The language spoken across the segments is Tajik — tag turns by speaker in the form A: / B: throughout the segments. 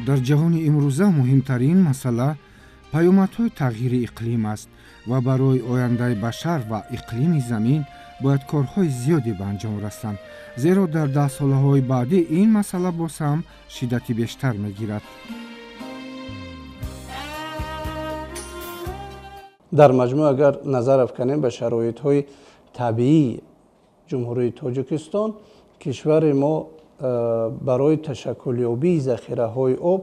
A: Дар ҷаҳони имрӯза муҳимтарин масъала паёмадҳои тағйири иқлим аст ва барои ояндаи башар ва иқлими замин бояд корҳои зиёде ба анҷом расанд, зеро дар 10 солаҳои баъдӣ ин масъала боз ҳам шиддати бештар мегирад.
B: Дар маҷмӯъ, агар назар афканем ба шароитҳои табиии Ҷумҳурии Тоҷикистон, кишвари мо барои ташаккулёбии захираҳои об,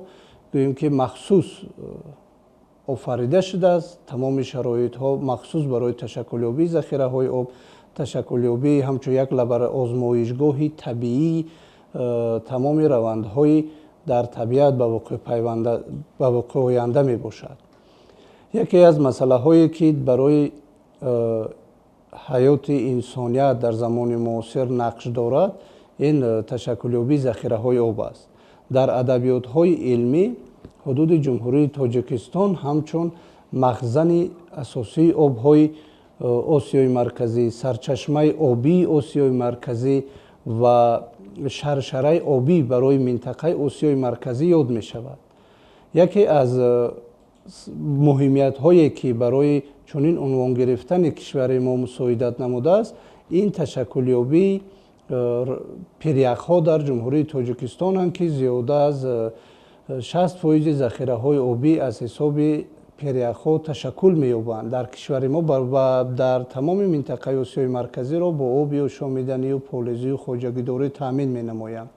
B: гӯем ки, махсус офарида шудааст. Тамоми шароитҳо махсус барои ташаккулёбии захираҳои об, ташаккулёбии ҳамчун як озмоишгоҳи табиӣ тамоми равандҳои дар табиат ба вуқӯъ оянда мебошад. Яке аз масъалаҳое, ки барои ҳаёти инсоният дар замони муосир нақш дорад, ин ташаккулёбии захираҳои об аст. Дар адабиётҳои илмӣ ҳудуди Ҷумҳурии Тоҷикистон ҳамчун махзани асосии обҳои Осиёи Марказӣ, сарчашмаи обии Осиёи Марказӣ ва шаршараи обӣ барои минтақаи Осиёи Марказӣ ёд мешавад. Яке аз муҳимиятҳое, ки барои чунин унвон гирифтани кишвари мо мусоидат намудааст, ин ташаккулёбии пиряхҳо дар Ҷумҳурии Тоҷикистонанд, ки зиёда аз 60 фоизи захираҳои обӣ аз ҳисоби пиряхҳо ташаккул меёбанд дар кишвари мо ва дар тамоми минтақаи Осиёи Марказиро бо оби ошомиданию полезию хоҷагидорӣ таъмин менамоянд.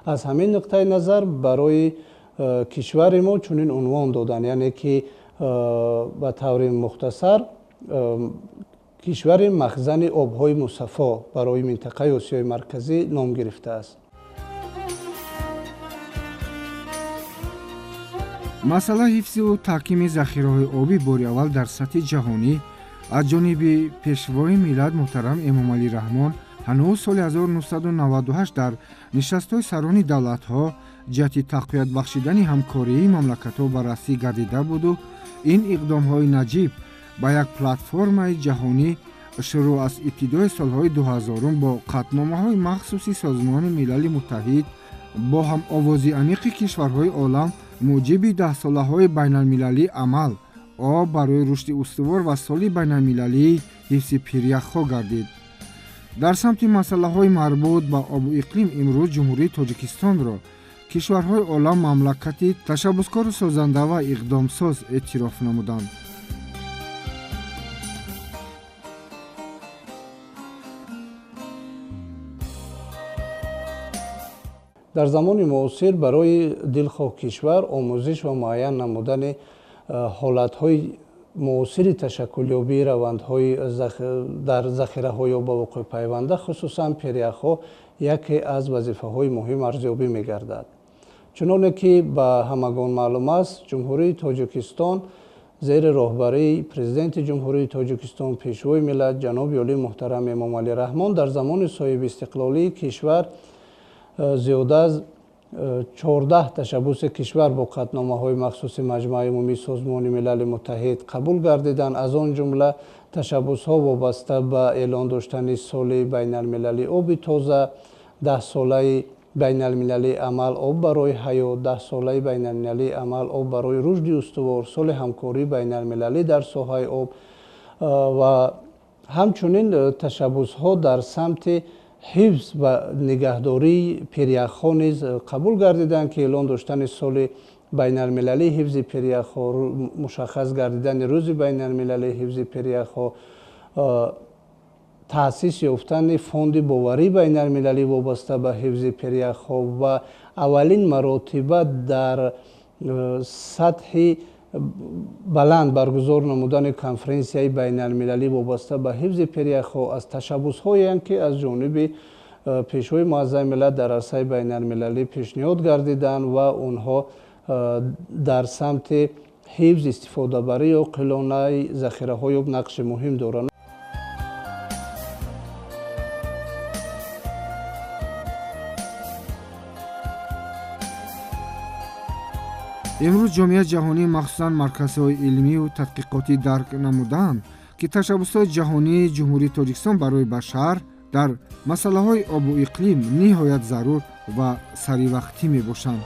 B: Аз ҳамин нуқтаи назар барои кишвари мо чунин унвон доданд, яъне ки ба таври мухтасар кишвари махзани обҳои мусаффо барои минтақаи Осиёи Марказӣ ном гирифтааст.
A: Масъалаи ҳифзу таҳкими захираҳои обӣ бори аввал дар сатҳи ҷаҳонӣ аз ҷониби Пешвои миллат муҳтарам Эмомалӣ Раҳмон ҳанӯз соли 1998 дар нишастҳои сарони давлатҳо ҷиҳати тақвият бахшидани ҳамкории мамлакатҳо баррасӣ гардида буду ин иқдомҳои наҷиб ба як платформаи ҷаҳонӣ шурӯъ аз ибтидои солҳои 2000-ум бо қатъномаҳои махсуси Созмони Милали Муттаҳид бо ҳамовозии амиқи кишварҳои олам муҷиби даҳсолаҳои байналмилалии амал «Об барои рушди устувор» ва соли байналмилалии ҳифзи пиряхҳо гардид. Дар самти масъалаҳои марбут ба обу иқлим имрӯз Ҷумҳурии Тоҷикистонро кишварҳои олам мамлакати ташаббускору созанда ва иқдомсоз эътироф намуданд.
B: Дар замони муосир барои дилхоҳ кишвар омӯзиш ва муайян намудани ҳолатҳои муосири ташаккулёбии равандҳои дар захираҳои об ба вуқӯъ пайванда, хусусан пиряхҳо, яке аз вазифаҳои муҳим арзёбӣ мегардад. Чуноне ки ба ҳамагон маълум аст, Ҷумҳурии Тоҷикистон зери роҳбарии Президенти Ҷумҳурии Тоҷикистон, Пешвои миллат, ҷаноби олии муҳтарам Эмомалӣ Раҳмон, дар замони соҳибистиқлолии кишвар зиёда аз 14 ташаббуси кишвар бо қатъномаҳои махсуси Маҷмааи Умумии Созмони Милали Муттаҳид қабул гардиданд. Аз он ҷумла ташаббусҳо вобаста ба эълон доштани соли байналмилалии оби тоза, даҳсолаи байналмилалии амал «Об барои ҳаёт», даҳсолаи байналмилалии амал «Об барои рушди устувор», соли ҳамкории байналмилалӣ дар соҳаи об ва ҳамчунин ташаббусҳо дар самти ҳифз ва нигаҳдории пиряхҳо низ қабул гардиданд, ки эълон доштани соли байналмилалии ҳифзи пиряхҳо, мушаххас гардидани рӯзи байналмилалии ҳифзи пиряхҳо, таъсис ёфтани фонди боварии байналмилалӣ вобаста ба ҳифзи пиряхҳо ва аввалин маротиба дар сатҳи баланд баргузор намудани конференсияи байналмилалӣ вобаста ба ҳифзи пиряхҳо аз ташаббусҳоеанд, ки аз ҷониби Пешвои муаззами миллат дар арсаи байналмилалӣ пешниҳод гардиданд ва онҳо дар самти ҳифз, истифодабарии оқилонаи захираҳои об нақши муҳим доранд.
A: Имрӯз ҷомеаи ҷаҳонӣ, махсусан марказҳои илмию тадқиқотӣ дарк намуданд, ки ташаббусҳои ҷаҳонии Ҷумҳурии Тоҷикистон барои башар дар масъалаҳои обу иқлим ниҳоят зарур ва саривақтӣ мебошанд.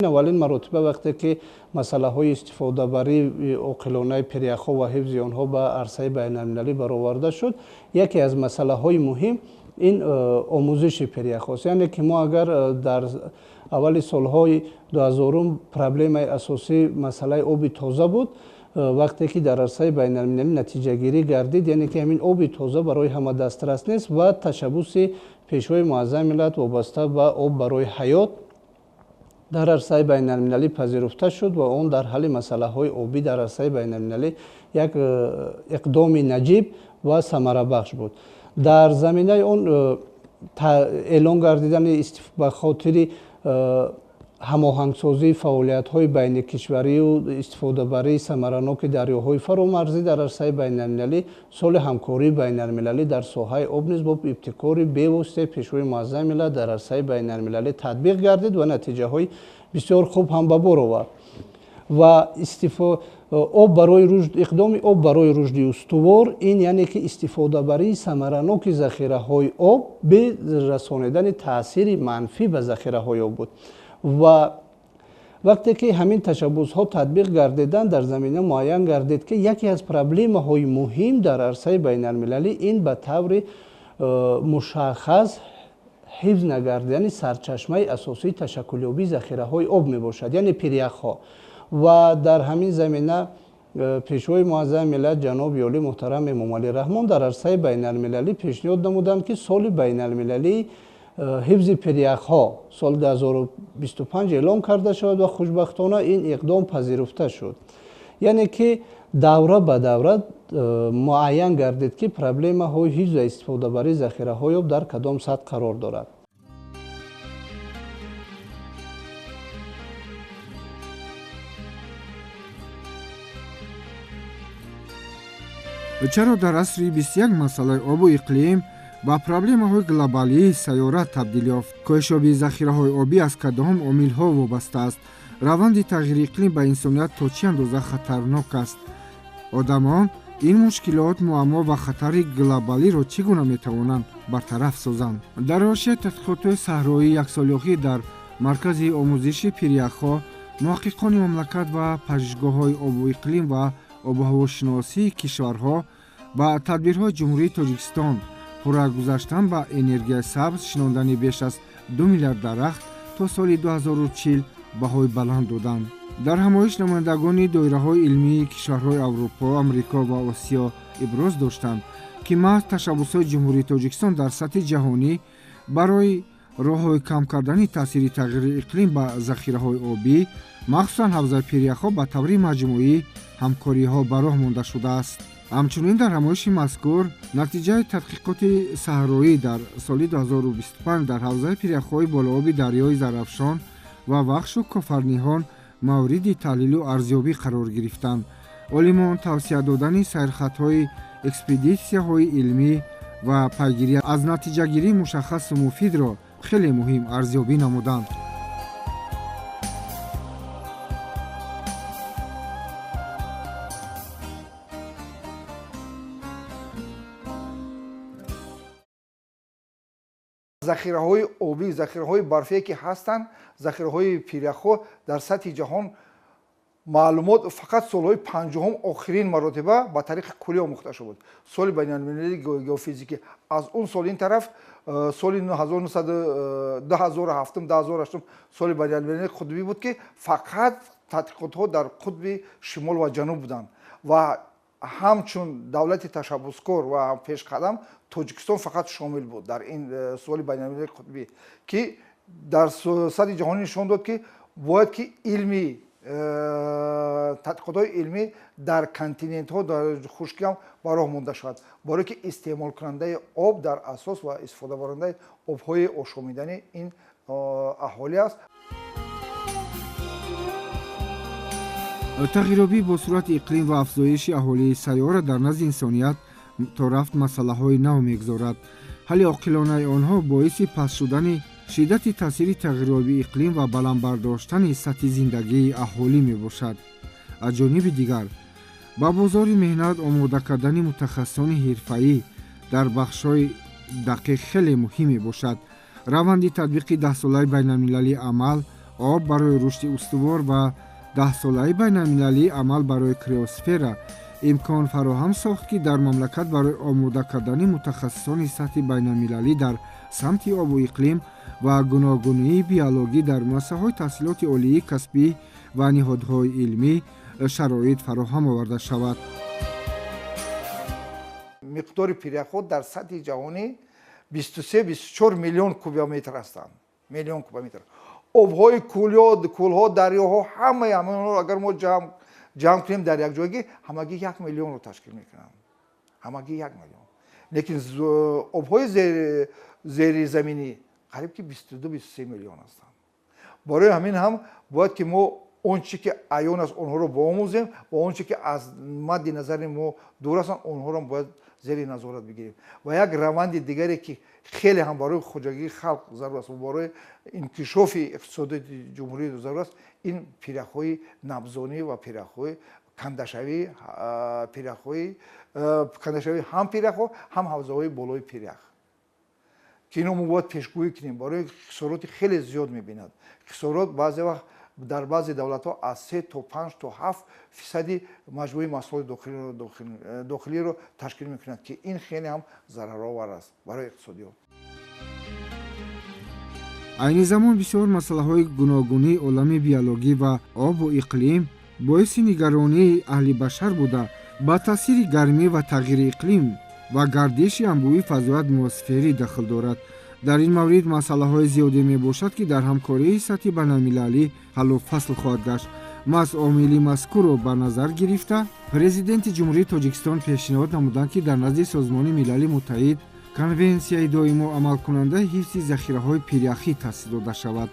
B: Аввалин маротиба вақте ки масъалаҳои истифодабарии оқилонаи пиряхҳо ва ҳифзи онҳо ба арсаи байналмилалӣ бароварда шуд, яке аз масъалаҳои муҳим ин омӯзиши пиряхҳост. Яъне ки мо агар дар аввали солҳои 2000 проблемаи асосӣ масъалаи оби тоза буд, вақте ки дар арсаи байналмилалӣ натиҷагирӣ гардид, яъне ки ҳамин оби тоза барои ҳама дастрас нест ва ташаббуси Пешвои муаззами миллат вобаста ба об барои ҳаёт дар арсаи байналмилалӣ пазируфта шуд ва он дар ҳалли масъалаҳои обӣ дар арсаи байналмилалӣ як иқдоми наҷиб ва самарабахш буд. Дар заминаи он эълон гардидани ба хотири ҳамоҳангсозии фаъолиятҳои байникишварию истифодабарии самараноки дарёҳои фаромарзӣ дар арсаи байналмилалӣ соли ҳамкории байналмилалӣ дар соҳаи об низ бо ибтикори бевоситаи Пешвои муаззами миллат дар арсаи байналмилалӣ татбиқ гардид ва натиҷаҳои бисёр хуб ҳам ба бор овард. Ва об барои рушд, иқдоми об барои рушди устувор ин яъне ки истифодабарии самараноки захираҳои об бе расонидани таъсири манфӣ ба захираҳои об буд. Ва вақте ки ҳамин ташаббусҳо татбиқ гардиданд, дар замина муайян гардид ки яке аз проблемаҳои муҳим дар арсаи байналмилалӣ ин ба таври мушаххас ҳифз нагардидани сарчашмаи асосии ташаккулёбии захираҳои об мебошад, яъне пиряхҳо. Ва дар ҳамин замина Пешвои муаззами миллат ҷаноби олӣ муҳтарам Эмомалӣ Раҳмон дар арсаи байналмилалӣ пешниҳод намуданд ки соли байналмилалии ҳифзи пиряхҳо соли 2025 эълон карда шавад ва хушбахтона ин иқдом пазируфта шуд. Яъне ки давра ба давра муайян гардид ки проблемаҳои ҳифз ва истифодабарии захираҳои об дар кадом сатҳ қарор дорад.
A: Чаро дар асри 21 масъалаи обу иқлим ба проблемаҳои глобалии сайёра табдил ёфт? Коҳишёбии захираҳои обӣ аз кадом омилҳо вобаста аст? Раванди тағйири иқлим ба инсоният то чӣ андоза хатарнок аст? Одамон ин мушкилот, муаммо ва хатари глобалиро чӣ гуна метавонанд бартараф созанд? Дар ҳошияи тадқиқотҳои саҳроии яксолиёхӣ дар маркази омӯзиши пиряхҳо муҳаққиқони мамлакат ва пажӯҳишгоҳҳои обу иқлим ва обуҳавошиносии кишварҳо ба тадбирҳои Ҷумҳурии Тоҷикистон пурра гузаштан ба энергияи сабз, шинондани беш аз 2 миллиард дарахт то соли 2040 баҳои баланд доданд. Дар ҳамоиш намояндагони доираҳои илмии кишварҳои Аврупо, Амрико ва Осиё иброз доштанд, ки маҳз ташаббусҳои Ҷумҳурии Тоҷикистон дар сатҳи ҷаҳонӣ барои роҳҳои кам кардани таъсири тағйири иқлим ба захираҳои обӣ, махсусан ҳавзаи пиряхҳо ба таври маҷмӯӣ ҳамкориҳо ба роҳ монда шудааст. Ҳамчунин дар ҳамоиши мазкур натиҷаи тадқиқоти саҳроӣ дар соли 2025 дар ҳавзаи пиряхҳои болооби дарёи Зарафшон ва Вахшу Кофарниҳон мавриди таҳлилу арзёбӣ қарор гирифтанд. Олимон тавсия додани сайрхатҳои экспедитсияҳои илмӣ ва пайгирӣ аз натиҷагирии мушаххасу муфидро хеле муҳим арзёбӣ намуданд.
C: Захираҳои обӣ, захираҳои барфие ки ҳастанд, захираҳои пиряхҳо дар сатҳи ҷаҳон маълумот фақат солҳои 50-ум охирин маротиба ба тариқи куллӣ омӯхта шуд. Соли байналмилалии геофизикӣ аз он сол ин тараф соли 2007, 2008 соли байналмилалии қутбӣ буд, ки фақат тадқиқотҳо дар қутби шимол ва ҷануб буданд ва ҳамчун давлати ташаббускор ва пешқадам Тоҷикистон фақат шомил буд дар ин соли байналмилалии қутбӣ, ки дар сатҳи ҷаҳонӣ нишон дод, ки бояд ки илми тадқиқотҳои илмӣ дар континентҳо, дар хушкӣ ҳам ба роҳ монда шавад, барое ки истеъмолкунандаи об дар асос ва истифодабарандаи обҳои ошомиданӣ ин аҳолӣ аст.
A: Тағйирёбӣ бо суръати иқлим ва афзоиши аҳолии сайёра дар назди инсоният то рафт масъалаҳои нав мегузорад. Ҳалли оқилонаи онҳо боиси паст шудани шиддати таъсири тағйирёбии иқлим ва баланд бардоштани сатҳи зиндагии аҳолӣ мебошад. Аз ҷониби дигар, ба бозори меҳнат омода кардани мутахассисони ҳирфаӣ дар бахшҳои дақиқ хеле муҳим мебошад. Раванди татбиқи даҳсолаи байналмилалии амал Об барои рушди устувор ва даҳсолаи байналмилалии амал барои криосфера имкон фароҳам сохт, ки дар мамлакат барои омода кардани мутахассисони сатҳи байналмилалӣ дар самти обу иқлим ва гуногунии биологӣ дар муассисаҳои таҳсилоти олии касбӣ ва ниҳодҳои илмӣ шароит фароҳам оварда шавад.
C: Миқдори пиряхҳо дар сатҳи ҷаҳонӣ 23-24 миллион кубиметр ҳастанд. Миллион кубиметр. Обҳои кӯлҳо, дарёҳо, ҳамаи ҳамаонро агар мо ҷамъ кунем дар як ҷойгӣ, ҳамагӣ 1 миллионро ташкил мекунанд. Ҳамагӣ 1 миллион. Лекин обҳои зеризаминӣ қариб ки 22-23 миллион ҳастанд. Барои ҳамин ҳам бояд ки мо он чи ки аён аст онҳоро боомӯзем ва он чи ки аз мадди назари мо дур ҳастанд онҳоро бояд зери назорат бигирем. Ва як раванди дигаре ки хеле ҳам барои хоҷагии халқ зарур аст ва барои инкишофи иқтисодиёти ҷумҳурӣ зарур аст, ин пиряхҳои набзонӣ ва пиряхҳои кандашавӣ, пиряхҳои кандашавӣ ҳам пиряхҳо, ҳам ҳавзаҳои болои пирях, ки ино мо бояд пешгӯӣ кунем. Барои хисороти хеле зиёд мебинад. Хисорот баъзе вақт дар баъзе давлатҳо аз 3 то 5 то 7% маҷмӯи маҳсулоти дохилиро ташкил мекунад, ки ин хеле ҳам зараровар аст барои иқтисодиёт.
A: Айни замон бисёр масъалаҳои гуногунии олами биологӣ ва обу иқлим боиси нигаронии аҳли башар буда, ба таъсири гармӣ ва тағйири иқлим ва гардиши анбӯҳи фазои атмосферӣ дахл дорад. Дар ин маврид масъалаҳои зиёде мебошад, ки дар ҳамкории сатҳи байналмилалӣ ҳаллу фасл хоҳад гашт. Маҳз омили мазкурро ба назар гирифта, Президенти Ҷумҳурии Тоҷикистон пешниҳод намуданд, ки дар назди Созмони Милали Муттаҳид конвенсияи доимо амалкунандаи ҳифзи захираҳои пиряхӣ таъсис дода шавад.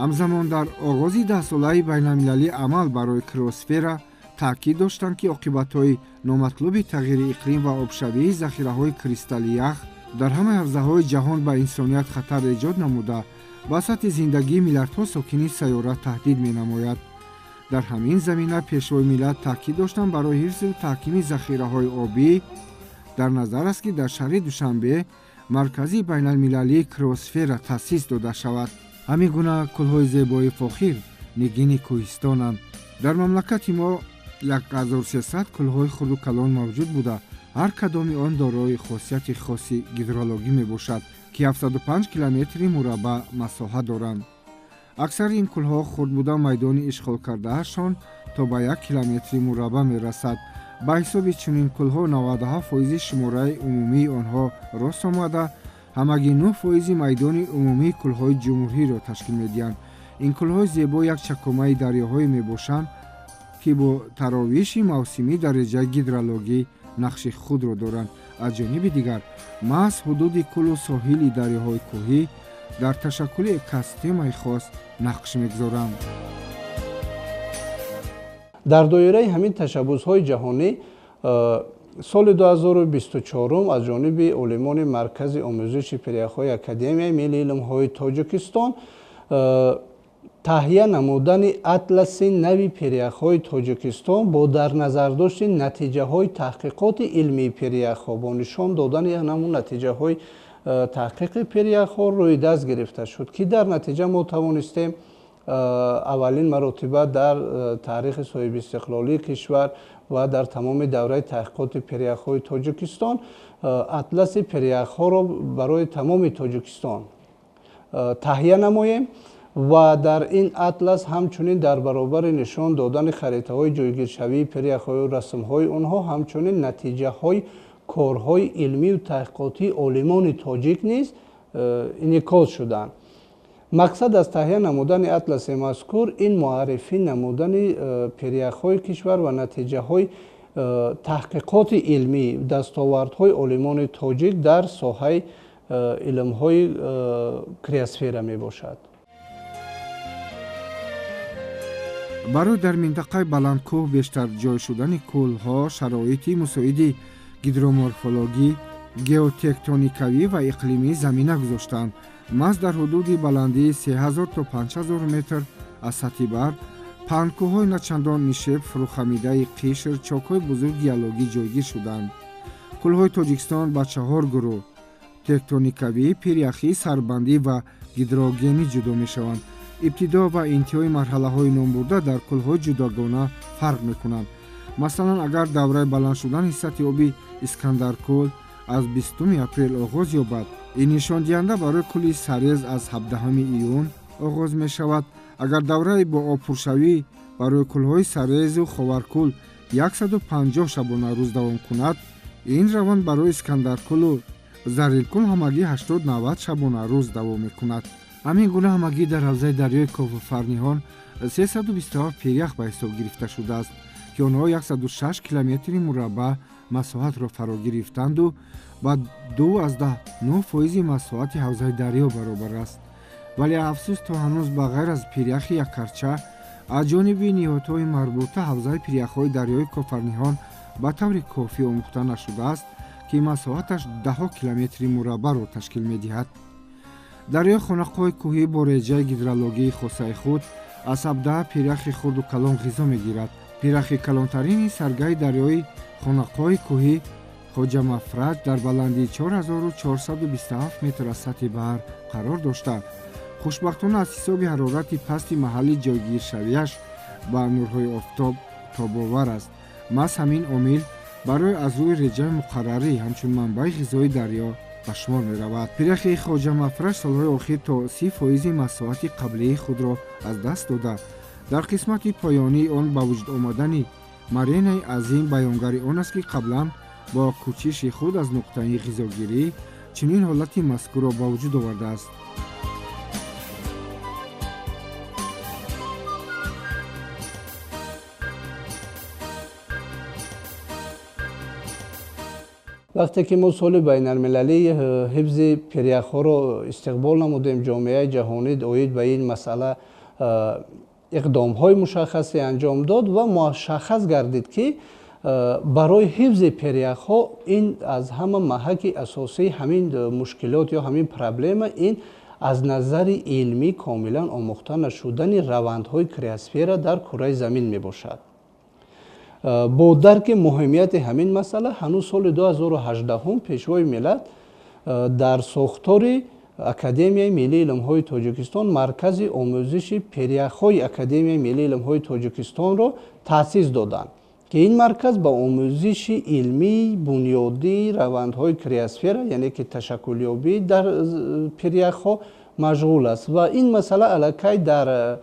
A: Ҳамзамон дар оғози даҳсолаи байналмилалии амал барои криосфера таъкид доштанд, ки оқибатҳои номатлуби тағйири иқлим ва обшавии захираҳои кристалли ях дар ҳамаи ҳавзаҳои ҷаҳон ба инсоният хатар эҷод намуда, ба сатҳи зиндагии миллиардҳо сокини сайёра таҳдид менамояд. Дар ҳамин замина Пешвои миллат таъкид доштанд, барои ҳифзу таҳкими захираҳои обӣ дар назар аст, ки дар шаҳри Душанбе маркази байналмилалии криосфера таъсис дода шавад. Ҳамин гуна кӯлҳои зебои фохир нигини кӯҳистонанд. Дар мамлакати мо 1300 кӯлҳои хурду калон мавҷуд буда, ҳар кадоми он дорои хосияти хоси гидрологӣ мебошад, ки 75 километри мураббаъ масоҳа доранд. Аксари ин кӯлҳо хурд буда, майдони ишғолкардаашон то ба 1 километри мураббаъ мерасад. Ба ҳисоби чунин кӯлҳо 97% шумораи умумии онҳо рост омада, ҳамагӣ 9% майдони умумии кӯлҳои ҷумҳуриро ташкил медиҳанд. Ин кӯлҳои зебо як чакомаи дарёҳое мебошанд, ки бо таровиши мавсимӣ дар реҷаи гидрологӣ нақши худро доранд. Аз ҷониби дигар, маҳз ҳудуди кӯлу соҳили дарёҳои кӯҳӣ дар ташаккули экосистемаи хос нақш мегузоранд.
B: Дар доираи ҳамин ташаббусҳои ҷаҳонӣ соли 2024 аз ҷониби олимони Маркази омӯзиши пиряхҳои Академияи миллии илмҳои Тоҷикистон таҳия намудани атласи нави пиряхҳои Тоҷикистон бо дар назардошти натиҷаҳои таҳқиқоти илмии пиряхҳо, бо нишон додани ҳамон натиҷаҳои таҳқиқи пиряхҳо рӯи даст гирифта шуд, ки дар натиҷа мо тавонистем аввалин маротиба дар таърихи соҳибистиқлолии кишвар ва дар тамоми давраи таҳқиқоти пиряхҳои Тоҷикистон атласи пиряхҳоро барои тамоми Тоҷикистон таҳия намоем ва дар ин атлас ҳамчунин дар баробари нишон додани харитаҳои ҷойгиршавии пиряхҳою расмҳои онҳо ҳамчунин натиҷаҳои корҳои илмию таҳқиқотии олимони тоҷик низ инъикос шуданд. Мақсад аз таҳия намудани атласи мазкур ин муаррифӣ намудани пиряхҳои кишвар ва натиҷаҳои таҳқиқоти илмӣ, дастовардҳои олимони тоҷик дар соҳаи илмҳои криосфера мебошад.
A: Барои дар минтақаи баландкӯҳ бештар ҷой шудани кӯлҳо шароити мусоиди гидроморфологӣ, геотектоникавӣ ва иқлимӣ замина гузоштанд. Маҳз дар ҳудуди баландии 3000 то 5000 метр аз сатҳи баҳр паҳнкӯҳҳои начандон нишеб, фурӯхамидаи қишр, чокҳои бузург геологӣ ҷойгир шуданд. Кӯлҳои Тоҷикистон ба 4 гурӯҳ тектоникавӣ, пиряхӣ, сарбандӣ ва гидрогенӣ ҷудо мешаванд. Ибтидо ва интиҳои марҳалаҳои номбурда дар кӯлҳои ҷудогона фарқ мекунанд. Масалан, агар давраи баланд шудани сатҳи оби Искандаркӯл аз 20 апрел оғоз ёбад, ин нишондиҳанда барои кӯли Сарез аз 17 июн оғоз мешавад. Агар давраи бо об пуршавӣ барои кӯлҳои Сарезу Ховаркӯл 150 шабонарӯз давом кунад, ин раванд барои Искандаркӯлу Заринкӯл ҳамагӣ 80-90 шабонарӯз давом мекунад. Ҳамин гуна ҳамагӣ дар ҳавзаи дарёи Кофарниҳон 327 пирях ба ҳисоб гирифта шудааст, ки онҳо 106 километри мураббаъ масоҳатро фаро гирифтанду ба 2,9% масоҳати ҳавзаи дарё баробар аст. Вале афсӯс, то ҳанӯз ба ғайр аз пиряхи Якарча аз ҷониби ниҳодҳои марбута ҳавзаи пиряхҳои дарёи Кофарниҳон ба таври кофӣ омӯхта нашудааст, ки масоҳаташ даҳҳо километри мураббаъро ташкил медиҳад. Дарёи Хонақоҳи кӯҳӣ бо реҷаи гидрологии хосаи худ аз 17 пиряхи хурду калон ғизо мегирад. Пиряхи калонтарини саргаҳи дарёи Хонақоҳи кӯҳӣ Хоҷамафраҷ дар баландии 4427 метр аз сатҳи баҳр қарор дошта, хушбахтона аз ҳисоби ҳарорати пасти маҳалли ҷойгиршавиаш ба нурҳои офтоб тобовар аст. Маҳз ҳамин омил барои аз рӯи реҷаи муқаррарӣ ҳамчун манбаи ғизои дарё ба шумор меравад. Пиряхи Хоҷамафраҷ солҳои охир то 30% масоҳати қаблии худро аз даст дода. Дар қисмати поёнии он ба вуҷуд омадани маренаи азим баёнгари он аст, ки қаблан бо кӯчиши худ аз нуқтаи ғизогирӣ чунин ҳолати мазкурро ба вуҷуд овардааст.
B: Вақте ки мо соли байналмилалии ҳифзи пиряхҳоро истиқбол намудем, ҷомеаи ҷаҳонӣ оид ба ин масъала иқдомҳои мушаххасе анҷом дод ва мушаххас гардид, ки барои ҳифзи пиряхҳо ин аз ҳама маҳаки асосии ҳамин мушкилот ё ҳамин проблема ин аз назари илмӣ комилан омӯхта нашудани равандҳои криосфера дар кураи замин мебошад. Бо дарки муҳимияти ҳамин масъала ҳанӯз соли 2018 Пешвои миллат дар сохтори Академияи миллии илмҳои Тоҷикистон маркази омӯзиши пиряхҳои Академияи миллии илмҳои Тоҷикистонро таъсис доданд, ки ин марказ ба омӯзиши илмии бунёдии равандҳои криосфера, яъне ки ташаккулёбӣ дар пиряхҳо машғул аст. Ва ин масъала аллакай дар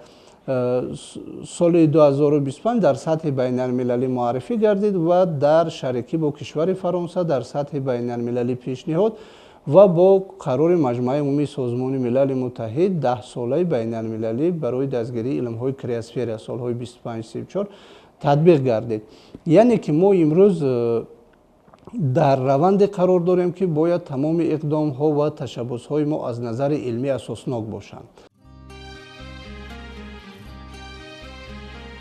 B: соли 2025 дар сатҳи байналмилалӣ муаррифӣ гардид ва дар шарикӣ бо кишвари Фаронса дар сатҳи байналмилалӣ пешниҳод ва бо қарори Маҷмааи умумии Созмони Милали Муттаҳид 10-солаи байналмилалӣ барои дастгирии илмҳои криосфера солҳои 25-34 татбиқ гардид. Яъне ки мо имрӯз дар раванде қарор дорем, ки бояд тамоми иқдомҳо ва ташаббусҳои мо аз назари илмӣ асоснок бошанд.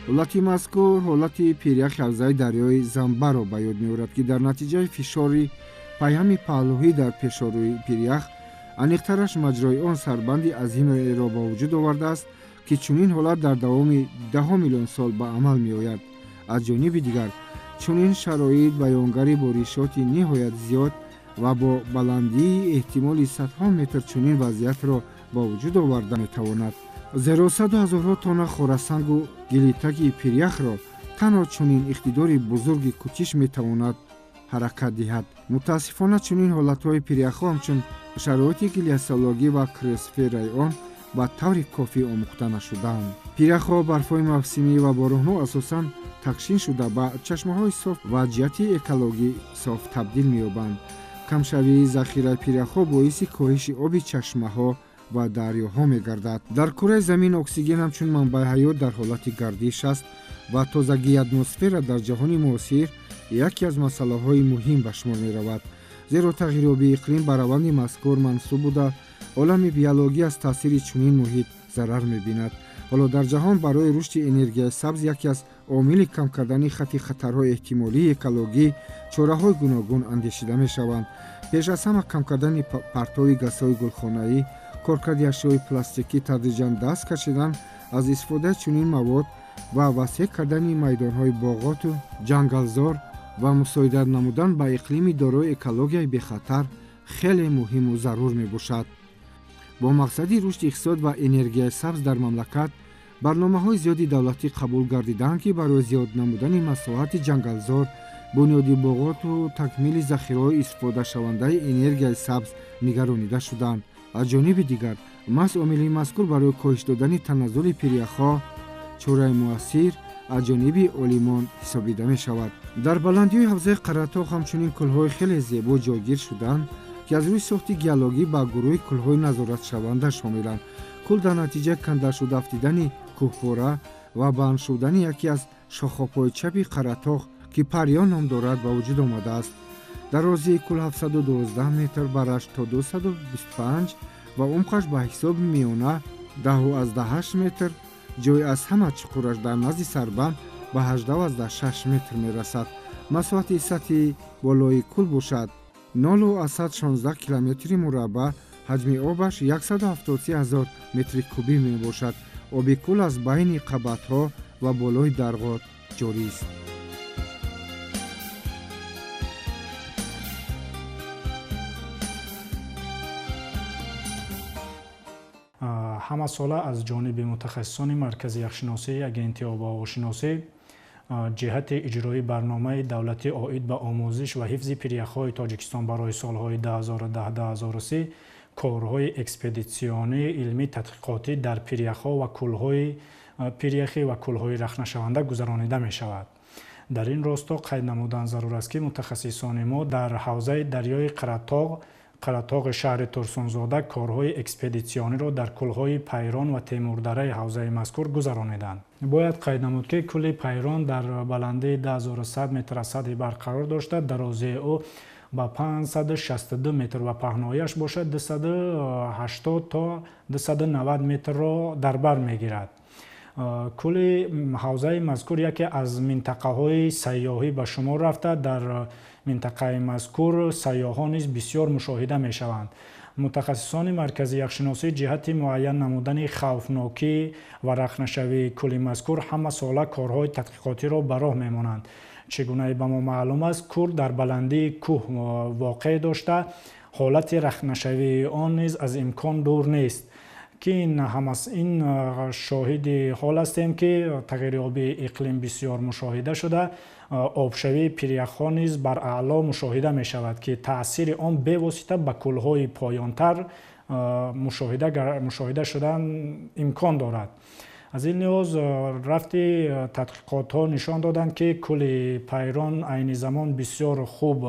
A: Ҳолати мазкур ҳолати пиряхи ҳавзаи дарёи Замбаро ба ёд меорад, ки дар натиҷаи фишори пайҳами паҳлӯӣ дар пешорӯи пирях, аниқтараш маҷрои он сарбанди азимеро ба вуҷуд овардааст, ки чунин ҳолат дар давоми 10 миллион сол ба амал меояд. Аз ҷониби дигар, чунин шароит баёнгари боришоти ниҳоят зиёд ва бо баландии эҳтимоли садҳо метр чунин вазъиятро ба вуҷуд оварда метавонад. Зеро саду ҳазорҳо тонна хорасангу гилитаги пиряхро танҳо чунин иқтидори бузурги кӯчиш метавонад ҳаракат диҳад. Мутаассифона, чунин ҳолатҳои пиряхҳо ҳамчун шароити гляциологӣ ва криосфераи он ба таври кофӣ омӯхта нашудаанд. Пиряхҳо барфҳои мавсимӣ ва боронҳо асосан такшин шуда ба чашмаҳои соф ва ҷиҳати экологӣ соф табдил меёбанд. Камшавии захираи пиряхҳо боиси коҳиши оби чашмаҳо ва дарёҳо мегардад. Дар кураи замин оксиген ҳамчун манбаи ҳаёт дар ҳолати гардиш аст ва тозагии атмосфера дар ҷаҳони муосир яке аз масъалаҳои муҳим ба шумор меравад. Зеро тағйирёбии иқлим ба раванди мазкур мансуб буда, олами биологӣ аз таъсири чунин муҳит зарар мебинад. Ҳоло дар ҷаҳон барои рушди энергияи сабз яке аз омили кам кардани хатти хатарҳои эҳтимолии экологӣ чораҳои гуногун андешида мешаванд. Пеш аз ҳама кам кардани партови газҳои гулхонаӣ, коркарди ашёи пластикӣ, тадриҷан даст кашидан аз истифодаи чунин мавод ва васеъ кардани майдонҳои боғоту ҷангалзор ва мусоидат намудан ба иқлими дорои экологияи бехатар хеле муҳиму зарур мебошад. Бо мақсади рушди иқтисод ва энергияи сабз дар мамлакат барномаҳои зиёди давлатӣ қабул гардиданд, ки барои зиёд намудани масоҳати ҷангалзор, бунёди боғоту такмили захираҳои истифодашавандаи энергияи сабз нигаронида шуданд. Аз ҷониби дигар, маҳз омили мазкур барои коҳиш додани таназзули пиряхҳо чораи муассир аз ҷониби олимон ҳисобида мешавад. Дар баландиҳои ҳавзаи Қаратоғ ҳамчунин кӯлҳои хеле зебо ҷойгир шуданд, ки аз рӯи сохти геологӣ ба гурӯҳи кӯлҳои назоратшаванда шомиланд. Кӯл дар натиҷаи кандашуда афтидани кӯҳпора ва банд шудани яке аз шохобҳои чапи Қаратоғ, ки Парён ном дорад, ба вуҷуд омадааст. Дарозии кӯл 712 метр, бараш то 225 ва умқаш ба ҳисоби миёна 10,8 метр, ҷои аз ҳама чуқураш дар назди сарбанд ба 18,6 метр мерасад. Масоҳати сатҳи болои кӯл бошад 0,16 километри мураббаъ, ҳаҷми обаш 173 ҳазор метри кубӣ мебошад. Оби кӯл аз байни қабатҳо ва болои дарғот ҷорист.
D: Ҳама сола аз ҷониби мутахассисони Маркази яхшиносии Агентии обуҳавошиносӣ ҷиҳати иҷрои барномаи давлатӣ оид ба омӯзиш ва ҳифзи пиряхҳои Тоҷикистон барои солҳои 2010-2030 корҳои экспедитсионии илмӣ тадқиқотӣ дар пиряхҳо ва кӯлҳои пиряхӣ ва кӯлҳои рахнашаванда гузаронида мешавад. Дар ин росто қайд намудан зарур аст, ки мутахассисони мо дар ҳавзаи дарёи Қаратоғи шаҳри Турсунзода корҳои экспедитсиониро дар кӯлҳои Пайрон ва Темурдараи ҳавзаи мазкур гузарониданд. Бояд қайд намуд, ки кӯли Пайрон дар баландии 10100 метр аз сатҳи баҳр қарор дошта, дарозии ӯ ба 562 метр ва паҳнояш бошад 280 то 290 метрро дар бар мегирад. Кӯли ҳавзаи мазкур яке аз минтақаҳои сайёҳӣ ба шумор рафта, дар минтақаи мазкур сайёҳон низ бисёр мушоҳида мешаванд. Мутахассисони Маркази яхшиносӣ ҷиҳати муайян намудани хавфнокӣ ва рахнашавии кӯли мазкур ҳама сола корҳои тадқиқотиро ба роҳ мемонанд. Чӣ гунае ба мо маълум аст, кӯл дар баландии кӯҳ воқеъ дошта, ҳолати рахнашавии он низ аз имкон дур нест, ки ин шоҳиди ҳол ҳастем, ки тағйирёбии иқлим бисёр мушоҳида шуда, обшавии пиряхҳо низ бар аъло мушоҳида мешавад, ки таъсири он бевосита ба кӯлҳои поёнтар мушоҳида шудан имкон дорад. Аз ин лиҳоз рафти тадқиқотҳо нишон доданд, ки кӯли Пайрон айни замон бисёр хуб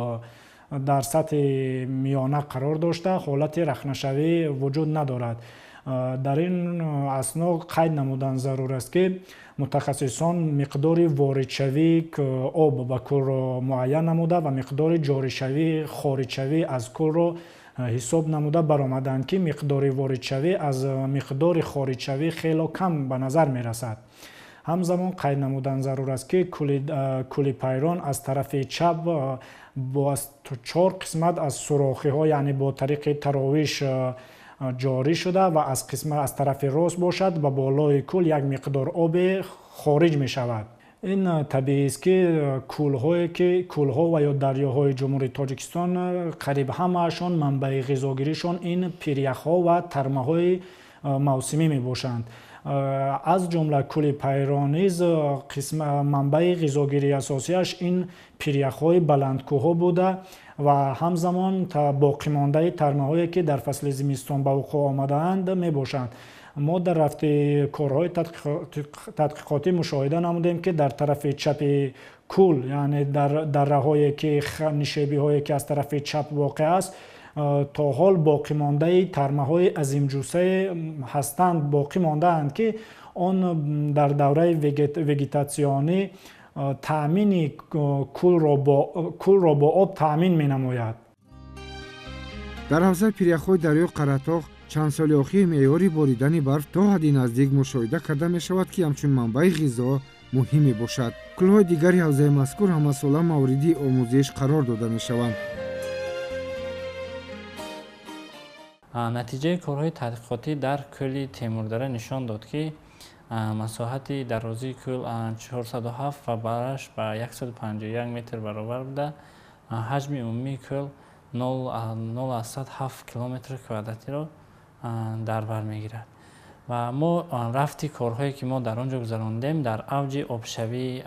D: дар сатҳи миёна қарор дошта, ҳолати рахнашавӣ вуҷуд надорад. Дар ин асно қайд намудан зарур аст, ки мутахассисон миқдори воридшавии об ба кӯлро муайян намуда ва миқдори ҷоришавӣ хориҷшавӣ аз кӯлро ҳисоб намуда баромаданд, ки миқдори воридшавӣ аз миқдори хориҷшавӣ хело кам ба назар мерасад. Ҳамзамон қайд намудан зарур аст, ки кӯли Пайрон аз тарафи чап бо 4 қисмат аз сурохиҳо, яъне бо тариқи таровиш ҷорӣ шуда ва аз қисмат аз тарафи рост бошад ба болои кӯл як миқдор обе хориҷ мешавад. Ин табиист, ки кӯлҳо ва ё дарёҳои Ҷумҳурии Тоҷикистон қариб ҳамаашон манбаи ғизогиришон ин пиряхҳо ва тармаҳои мавсимӣ мебошанд. Аз ҷумла кӯли Пайрон низ манбаи ғизогирии асосияш ин пиряхҳои баландкӯҳҳо буда ва ҳамзамон боқимондаи тармаҳое, ки дар фасли зимистон ба вуқӯъ омадаанд, мебошанд. Мо дар рафти корҳои тадқиқотӣ мушоҳида намудем, ки дар тарафи чапи кӯл, яъне дар дарраҳое ки нишебиҳое ки аз тарафи чап воқеъ аст, то ҳол боқимондаи тармаҳои азимҷуссае ҳастанд, боқӣ мондаанд, ки он дар давраи вегетатсионӣ таъмини кӯлро бо об таъмин менамояд.
A: Дар ҳавзаи пиряхҳои дарёи Қаратоғ чанд соли охир меъёри боридани барф то ҳадди наздик мушоҳида карда мешавад, ки ҳамчун манбаи ғизо муҳим мебошад. Кӯлҳои дигари ҳавзаи мазкур ҳамасола мавриди омӯзиш қарор дода мешаванд.
E: Натиҷаи корҳои тадқиқотӣ дар кӯли Темурдара нишон дод, ки масоҳати дарозии кӯл 407 ва бараш ба 151 метр баробар буда, ҳаҷми умумии кӯл 0,7 километри квадратиро Дар бар мегирад. Ва мо рафти корҳое, ки мо дар он ҷо гузарондем, дар авҷи обшавии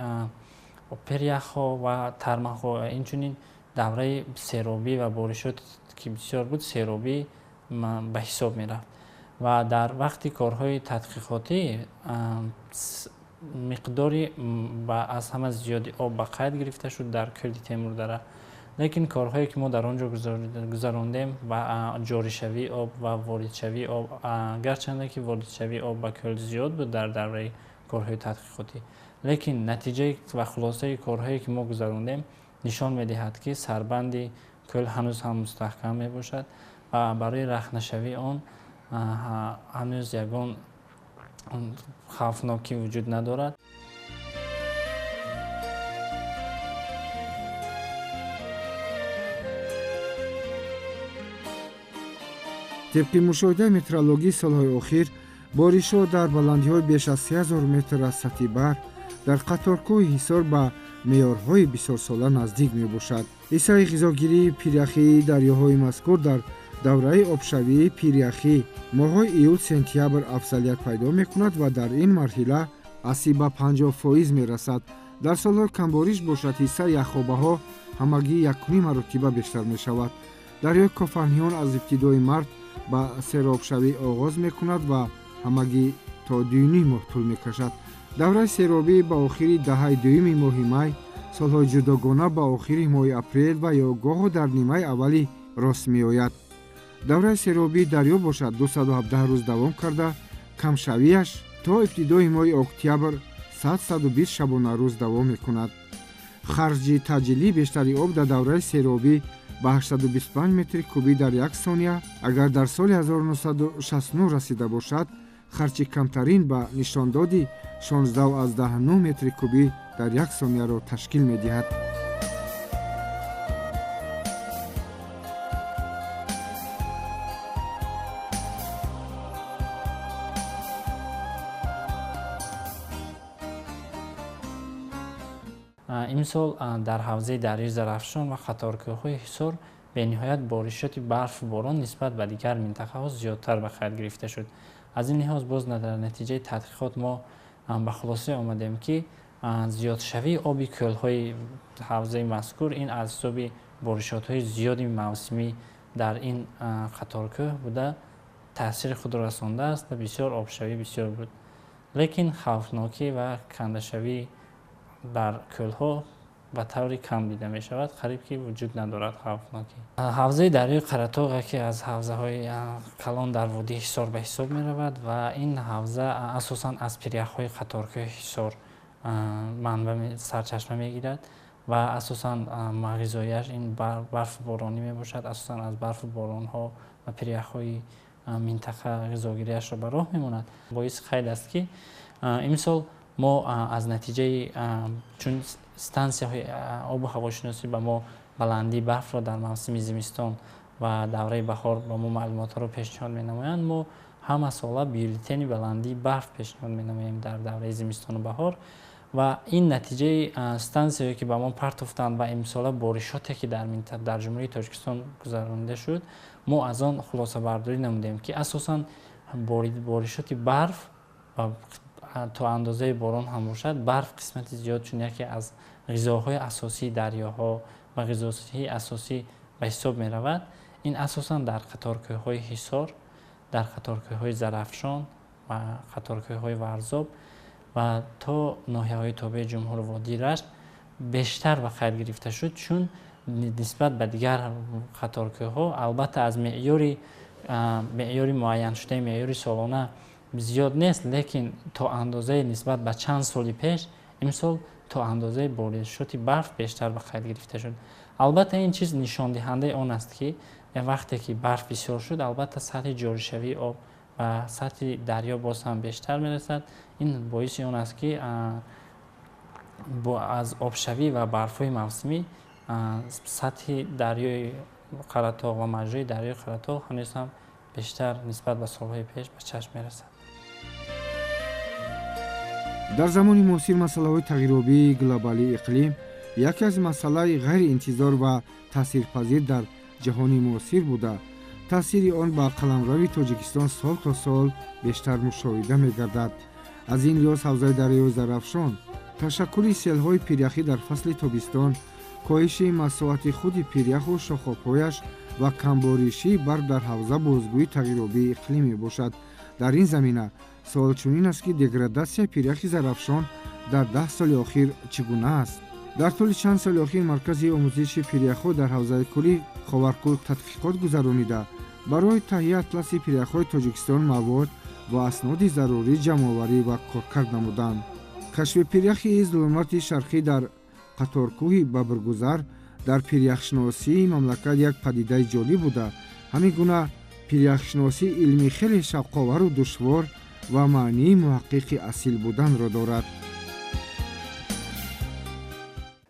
E: пиряхҳо ва тармаҳо, инчунин давраи серобӣ ва боришот, ки бисёр буд, серобӣ ба ҳисоб мерафт. Ва дар вақти корҳои тадқиқотӣ миқдори аз ҳама зиёди об ба қайд гирифта шуд дар кӯли Темурдара. Лекин корҳое, ки мо дар он ҷо гузарондем ва ҷоришавии об ва воридшавии об, гарчанде ки воридшавии об ба кӯл зиёд буд дар давраи корҳои тадқиқотӣ, лекин натиҷаи ва хулосаи корҳое, ки мо гузарондем, нишон медиҳад, ки сарбанди кӯл ҳанӯз ҳам мустаҳкам мебошад ва барои рахнашавии он ҳанӯз ягон хавфнокӣ вуҷуд надорад.
A: Тибқи мушоҳидаи метеорологии солҳои охир, боришҳо дар баландиҳои беш аз 3000 метр аз сатҳи баҳр дар қаторкӯҳи Ҳисор ба меъёрҳои бисёрсола наздик мебошад. Ҳиссаи ғизогирии пиряхии дарёҳои мазкур дар давраи обшавии пиряхӣ моҳҳои июл, сентябр афзалият пайдо мекунад ва дар ин марҳила аз 30 ба 50% мерасад. Дар солҳои камбориш бошад, ҳиссаи яхобаҳо ҳамагӣ якуним маротиба бештар мешавад. Дарёи Кофарниҳон аз ибтидои март ба серобшавӣ оғоз мекунад ва ҳамагӣ то 2,5 моҳ тӯл мекашад. Давраи серобӣ ба охири даҳаи дуюми моҳи май, солҳои ҷудогона ба охири моҳи апрел ва ё гоҳо дар нимаи аввали рост меояд. Давраи серобии дарё бошад, 217 рӯз давом карда, камшавиаш то ибтидои моҳи октябр 100-120 шабонарӯз давом мекунад. Харҷи таъҷилии бештари об дар давраи серобӣ ба 825 метри кубӣ дар як сония агар дар соли 1969 расида бошад, харҷи камтарин ба нишондоди 16,9 метри кубӣ дар як сонияро ташкил медиҳад.
E: Имсол дар ҳавзаи дарёи Зарафшон ва қаторкӯҳҳои Ҳисор бениҳоят боришоти барфу борон нисбат ба дигар минтақаҳо зиёдтар ба қайд гирифта шуд. Аз ин лиҳоз боз дар натиҷаи тадқиқот мо ба хулоса омадем, ки зиёдшавии оби кӯлҳои ҳавзаи мазкур ин аз ҳисоби боришотҳои зиёди мавсимӣ дар ин қаторкӯҳ буда, таъсири худро расондааст ва бисёр обшавӣ бисёр буд. Лекин хавфнокӣ ва кандашавӣ дар кӯлҳо ба таври кам дида мешавад, қариб ки вуҷуд надорад хавфнокӣ. Ҳавзаи дарёи Қаратоғ яке аз ҳавзаҳои калон дар водии Ҳисор ба ҳисоб меравад ва ин ҳавза асосан аз пиряхҳои қаторкӯҳи Ҳисор манбаъ, сарчашма мегирад ва асосан ғизояш ин барфу боронӣ мебошад. Асосан аз барфу боронҳо ва пиряхҳои минтақа ғизогириашро ба роҳ мемонад. Боиси қайд аст, ки имсол мо аз натиҷаи, чун стансияҳои обу ҳавошиносӣ ба мо баландии барфро дар мавсими зимистон ва давраи баҳор ба мо маълумотҳоро пешниҳод менамоянд, мо ҳама сола бюллетени баландии барф пешниҳод менамоем дар давраи зимистону баҳор. Ва ин натиҷаи стансияе, ки ба мо партофтанд, ва имсола боришоте, ки дар Ҷумҳурии Тоҷикистон гузаронида шуд, мо аз он хулосабардорӣ намудем, ки асосан боришоти барф ва то андозаи борон ҳам бошад, барф қисмати зиёд, чун яке аз ғизоҳои асосии дарёҳо ва ғизоҳои асосӣ ба ҳисоб меравад, ин асосан дар қаторкӯҳҳои Ҳисор, дар қаторкӯҳҳои Зарафшон ва қаторкӯҳҳои Варзоб ва то ноҳияҳои тобеи ҷумҳур, водии Рашт бештар ба қайд гирифта шуд. Чун нисбат ба дигар қаторкӯҳҳо, албатта, аз меъёри муайяншудаи меъёри солона зиёд нест, лекин то андозаи нисбат ба чанд соли пеш имсол то андозаи боришоти барф бештар ба қайд гирифта шуд. Албатта, ин чиз нишондиҳандаи он аст, ки вақте ки барф бисёр шуд, албатта, сатҳи ҷоришавии об ба сатҳи дарё боз ҳам бештар мерасад. Ин боиси он аст, ки аз обшавӣ ва барфҳои мавсимӣ сатҳи дарёи Қаратоғ ва маҷрои дарёи Қаратоғ ҳанӯз ҳам бештар нисбат ба солҳои пеш ба чашм мерасад.
A: Дар замони муосир масъалаҳои тағйиробии глобалии иқлим яке аз масъалаи ғайриинтизор ва таъсирпазир дар ҷаҳони муосир буда, Таъсири он ба қаламрави Тоҷикистон сол то сол бештар мушоҳида мегардад. Аз ин лиҳоз ҳавзаи дарёи Зарафшон, ташаккули селҳои пиряхӣ дар фасли тобистон, коҳиши масоҳати худи пиряху шохобҳояш ва камборишии барф дар ҳавза бозгӯи тағйирёбии иқлим мебошад. Дар ин замина суол чунин аст, ки деградатсияи пиряхи Зарафшон дар 10 соли охир чӣ гуна аст? Дар тӯли чанд соли охир Маркази омӯзиши пиряхҳо дар ҳавзаи кӯли Ховаркӯл тадқиқот гузаронида, барои таҳияи атласи пиряхҳои Тоҷикистон мавод ва асноди зарурӣ ҷамъоварӣ ва коркард намуданд. Кашфи пиряхи зулумати шарқӣ дар қаторкӯҳи Бабргузар дар пиряхшиносии мамлакат як падидаи ҷолиб буда, ҳамин гуна пиряхшиносӣ илми хеле шавқовару душвор ва маънии муҳаққиқи асил буданро дорад.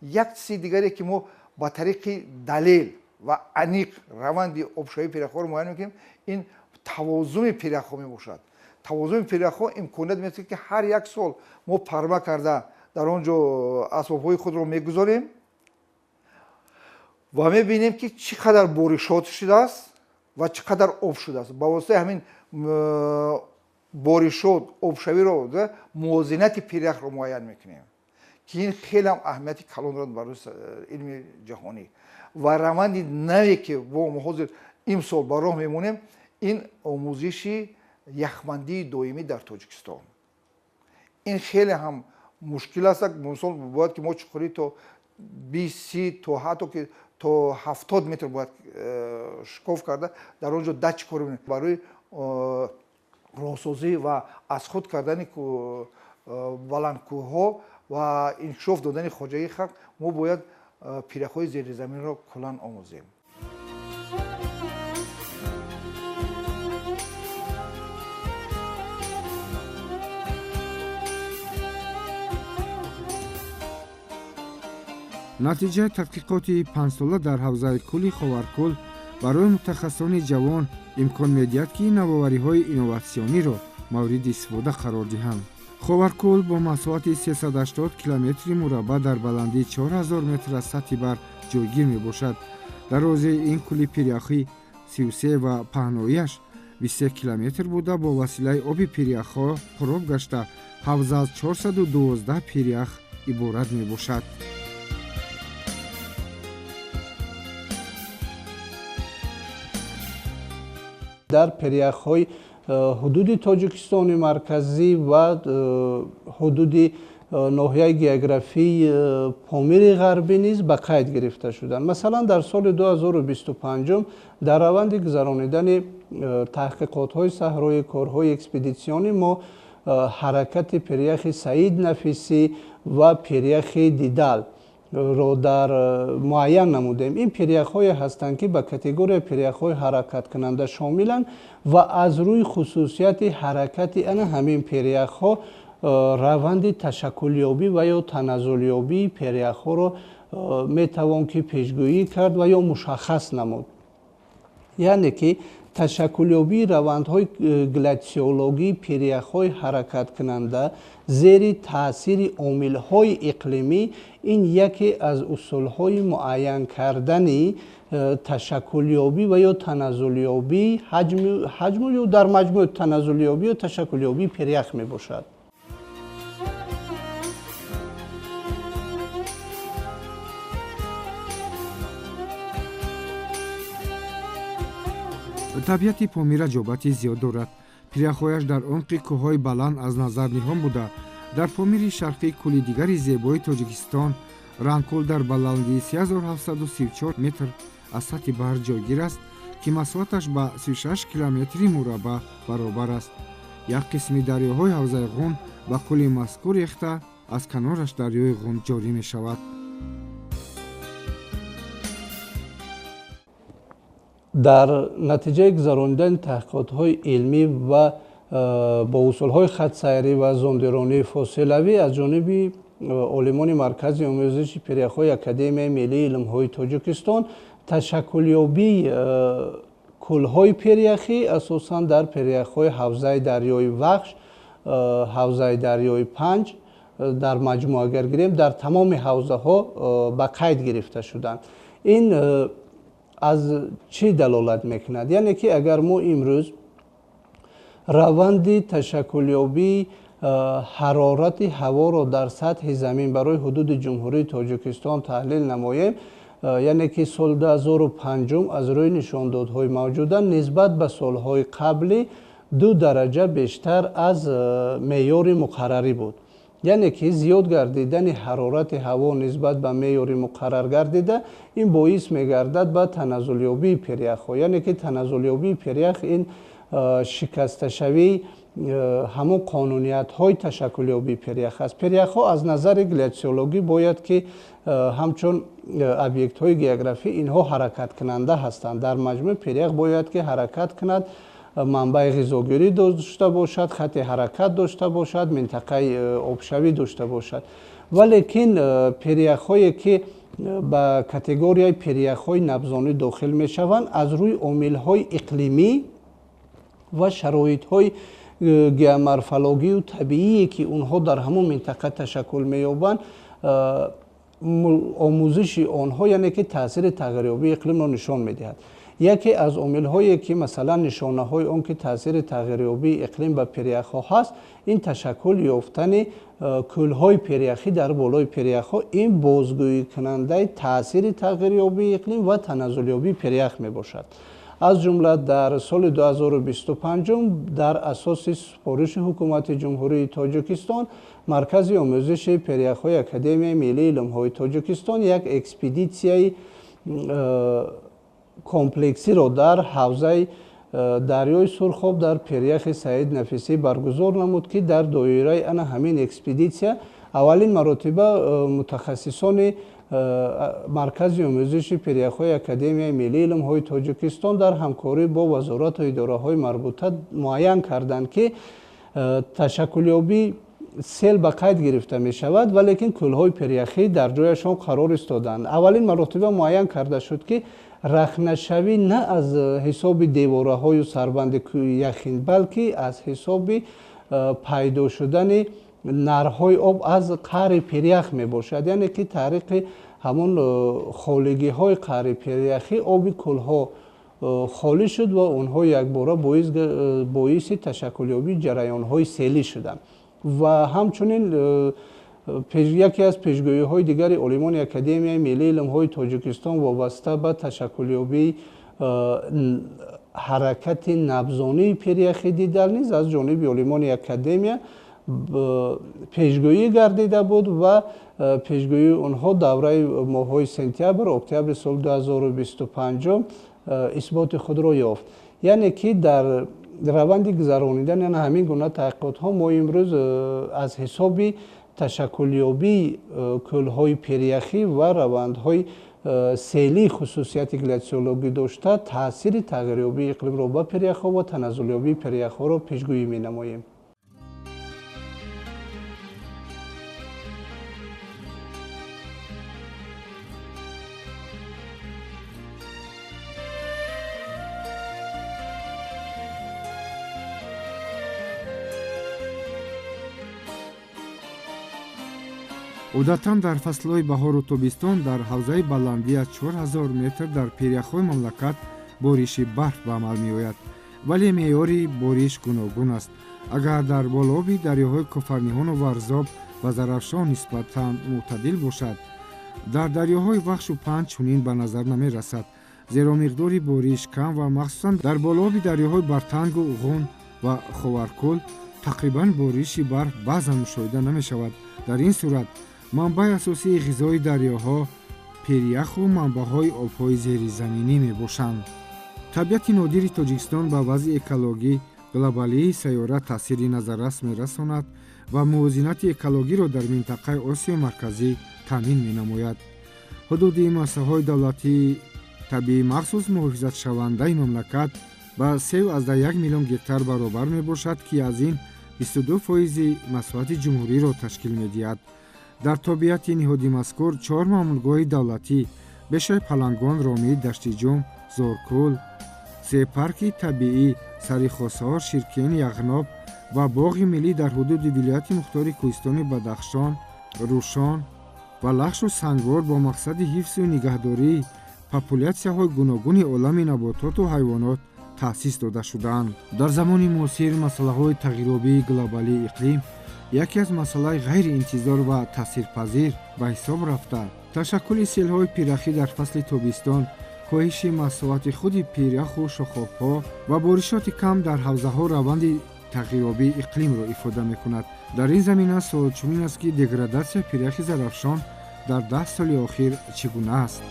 C: Як чизи дигаре, ки мо ба тариқи далел ва аниқ раванди обшавии пиряхҳоро муайян мекунем, ин тавозуни пиряхҳо мебошад. Тавозуни пиряхҳо имконият медиҳад, ки ҳар як сол мо парма карда дар он ҷо асбобҳои худро мегузорем ва мебинем, ки чӣ қадар боришот шудааст ва чӣ қадар об шудааст. Ба воситаи ҳамин боришот обшавиро мувозинати пиряхро муайян мекунем, ки ин хеле ҳам аҳамияти калон дорад барои илми ҷаҳонӣ. Ва раванди наве, ки мо ҳозир имсол ба роҳ мемонем, ин омӯзиши яхмандии доимӣ дар Тоҷикистон. Ин хеле ҳам мушкил аст. Мисол, бояд ки мо чуқурӣ то 20, 30, то ҳатто ки то 70 метр бояд шикоф карда, дар он ҷо датчик кор мекунем барои роҳсозӣ ва аз худ кардани баландкӯҳҳо ва инкишоф додани хоҷагии халқ. Мо бояд пиряхҳои зеризаминро куллан омӯзем.
A: Натиҷаи тадқиқоти панҷсола дар ҳавзаи кӯли Ховаркӯл барои мутахассисони ҷавон имкон медиҳад, ки навовариҳои инноватсиониро мавриди истифода қарор диҳанд. Ховаркӯл бо масоҳати 380 километри мураббаъ дар баландии 4000 метр аз сатҳи баҳр ҷойгир мебошад. Дарозии ин кӯли пиряхӣ 33 ва паҳноияш 23 километр буда, бо василаи оби пиряхҳо пуроб гашта, ҳавза аз 412 пирях иборат мебошад.
B: Дар пиряхҳои ҳудуди Тоҷикистони марказӣ ва ҳудуди ноҳияи географии Помири ғарбӣ низ ба қайд гирифта шуданд. Масалан, дар соли 2025 дар раванди гузаронидани таҳқиқотҳои саҳрои корҳои экспедитсионӣ мо ҳаракати пиряхи Саид Нафисӣ ва пиряхи Дидал ро дар муайян намудем. Ин пиряхҳое ҳастанд, ки ба категорияи пиряхҳои ҳаракаткунанда шомиланд ва аз рӯи хусусияти ҳаракати ана ҳамин пиряхҳо раванди ташаккулёбӣ ва ё таназзулёбии пиряхҳоро метавон ки пешгӯӣ кард ва ё мушаххас намуд. Яъне ки ташаккулёбии равандҳои глятсиологии пиряхҳои ҳаракаткунанда зери таъсири омилҳои иқлимӣ ин яке аз усулҳои муайян кардани ташаккулёбӣ ва ё таназзулёбии ҳаҷму ё дар маҷмӯъ таназзулёбӣ ё ташаккулёбии пирях мебошад.
A: Табиати Помир аҷобати зиёд дорад. Пиряхҳояш дар умқи кӯҳҳои баланд аз назар ниҳон буда, дар Помири шарқӣ кӯли дигари зебои Тоҷикистон Рангкӯл дар баландии 3734 метр аз сатҳи баҳр ҷойгир аст, ки масоҳаташ ба 36 километри мураббаъ баробар аст. Як қисми дарёҳои ҳавзаи Ғун ба кӯли мазкур рехта, аз канораш дарёи Ғун ҷорӣ мешавад.
B: Дар натиҷаи гузаронидани таҳқиқотҳои илмӣ ва бо усулҳои хатсайрӣ ва зондиронии фосилавӣ аз ҷониби олимони Маркази омӯзиши пиряхҳои Академияи миллии илмҳои Тоҷикистон ташаккулёбии кӯлҳои пиряхӣ асосан дар пиряхҳои ҳавзаи дарёи Вахш, ҳавзаи дарёи Панҷ, дар маҷмӯъ агар гирем, дар тамоми ҳавзаҳо ба қайд гирифта шуданд. Ин Аз чӣ далолат мекунад? Яъне ки агар мо имрӯз раванди ташаккулёбии ҳарорати ҳаворо дар сатҳи замин барои ҳудуди Ҷумҳурии Тоҷикистон таҳлил намоем, яъне ки соли 2005 аз рӯи нишондодҳои мавҷуда нисбат ба солҳои қаблӣ 2 дараҷа бештар аз меъёри муқаррарӣ буд. Яъне ки зиёд гардидани ҳарорати ҳаво нисбат ба меъёри муқаррар гардида, ин боис мегардад ба таназзулёбии пиряхҳо. Яъне ки таназзулёбии пирях ин шикасташавии ҳамон қонуниятҳои ташаккулёбии пирях аст. Пиряхҳо аз назари гляциологӣ бояд ки ҳамчун объектҳои географӣ инҳо ҳаракаткунанда ҳастанд. Дар маҷмӯъ пирях бояд ки ҳаракат кунад, манбаи ғизогирӣ дошта бошад, хати ҳаракат дошта бошад, минтақаи обшавӣ дошта бошад. Валекин пиряхҳое ки ба категорияи пиряхҳои набзонӣ дохил мешаванд, аз рӯи омилҳои иқлимӣ ва шароитҳои геоморфологию табиие ки онҳо дар ҳамон минтақа ташаккул меёбанд, омӯзиши онҳо яъне ки таъсири тағйирёбии иқлимро нишон медиҳад. Яке аз омилҳое ки масалан нишонаҳои он ки таъсири тағйирёбии иқлим ба пиряхҳо ҳаст, ин ташаккул ёфтани кӯлҳои пиряхӣ дар болои пиряхҳо, ин бозгӯикунандаи таъсири тағйирёбии иқлим ва таназзулёбии пирях мебошад. Аз ҷумла дар соли 2025 дар асоси супориши Ҳукумати Ҷумҳурии Тоҷикистон Маркази омӯзиши пиряхҳои Академияи миллии илмҳои Тоҷикистон як экспедитсияи комплексиро дар ҳавзаи дарёи Сурхоб дар пиряхи Саид Нафисӣ баргузор намуд, ки дар доираи ана ҳамин экспедитсия аввалин маротиба мутахассисони Маркази омӯзиши пиряхҳои Академияи миллии илмҳои Тоҷикистон дар ҳамкорӣ бо вазорату идораҳои марбута муайян карданд, ки ташаккулёбии сел ба қайд гирифта мешавад, валекин кӯлҳои пиряхӣ дар ҷояшон қарор истоданд. Аввалин маротиба муайян карда шуд, ки рахнашавӣ на аз ҳисоби девораҳою сарбанди яхин, балки аз ҳисоби пайдо шудани нарҳои об аз қаъри пирях мебошад. Яъне ки тариқи ҳамон холигиҳои қаъри пиряхӣ оби кӯлҳо холӣ шуд ва онҳо якбора боиси ташаккулёбии ҷараёнҳои селӣ шуданд. Ва ҳамчунин яке аз пешгӯиҳои дигари олимони Академияи миллии илмҳои Тоҷикистон вобаста ба ташаккулёбии ҳаракати набзонии пиряхи дидал низ аз ҷониби олимони академия пешгӯӣ гардида буд ва пешгӯии онҳо давраи моҳҳои сентябр, октябри соли 2025 исботи худро ёфт. Яъне ки дар раванди гузаронидани ҳамин гуна таҳқиқотҳо мо имрӯз аз ҳисоби ташаккулёбии кӯлҳои пиряхӣ ва равандҳои селии хусусияти гляциологӣ дошта таъсири тағйирёбии иқлимро ба пиряхҳо ва таназзулёбии пиряхҳоро пешгӯӣ менамоем.
A: Одатан дар фаслҳои баҳору тобистон дар ҳавзаи баландӣ аз 4000 метр дар пиряхҳои мамлакат бориши барф ба амал меояд, вале меъёри бориш гуногун аст. Агар дар болооби дарёҳои Кофарниҳону Варзоб ва Зарафшон нисбатан мӯътадил бошад, дар дарёҳои Вахшу Панҷ чунин ба назар намерасад, зеро миқдори бориш кам ва махсусан дар болооби дарёҳои Бартангу, Ғун ва Ховаркӯл тақрибан бориши барф баъзан мушоҳида намешавад. Дар ин сурат манбаи асосии ғизои дарёҳо пиряху манбаъҳои обҳои зеризаминӣ мебошанд. Табиати нодири Тоҷикистон ба вазъи экологӣ глобалии сайёра таъсири назаррас мерасонад ва мувозинати экологиро дар минтақаи Осиёи Марказӣ таъмин менамояд. Ҳудуди муассисаҳои давлатии табиӣ махсус муҳофизатшавандаи мамлакат ба 3,1 миллион гектар баробар мебошад, ки аз ин 22% масоҳати ҷумҳуриро ташкил медиҳад. Дар тобеияти ниҳоди мазкур 4 маъмулгоҳи давлатӣ бешаи Палангон, Ромӣ, Даштиҷум, Зоркӯл, се парки табиӣ Сари Хосор, Ширкен, Яғноб ва боғи миллӣ дар ҳудуди вилояти мухтори кӯҳистони Бадахшон, Рӯшон ва Лахшу Сангвор бо мақсади ҳифзу нигаҳдории Популятсияҳои гуногуни олами набототу ҳайвонот таъсис дода шудаанд. Дар замони муосир масъалаҳои тағйирёбии глобалии иқлим яке аз масъалаи ғайриинтизор ва таъсирпазир ба ҳисоб рафта, ташаккули селҳои пиряхӣ дар фасли тобистон, коҳиши масоҳати худи пиряху шохобҳо ва боришоти кам дар ҳавзаҳо раванди тағйирёбии иқлимро ифода мекунад. Дар ин замина суол чунин аст, ки деградатсияи пиряхи Зарафшон дар 10 соли охир чӣ гуна аст?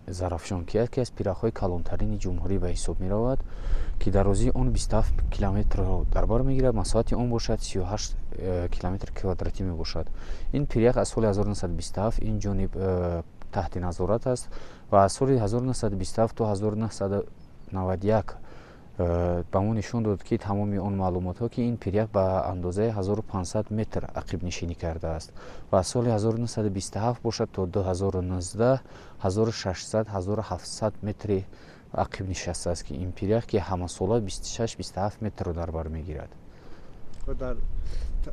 F: Зарафшон, ки яке аз пиряхҳои калонтарини ҷумҳурӣ ба ҳисоб меравад, ки дарозии он 27 километрро дар бар мегирад, масоҳати он бошад 38 километр квадратӣ мебошад. Ин пирях аз соли 1927 ин ҷониб таҳти назорат аст ва аз соли 1927 то 1991 ба мо нишон дод, ки тамоми он маълумотҳо, ки ин пирях ба андозаи 1500 метр ақибнишинӣ кардааст ва аз соли 1927 бошад то 2019 1600 1700 метри ақиб нишастааст, ки ин пирях, ки ҳамасола 26-27 метрро дар бар мегирад.
A: Дар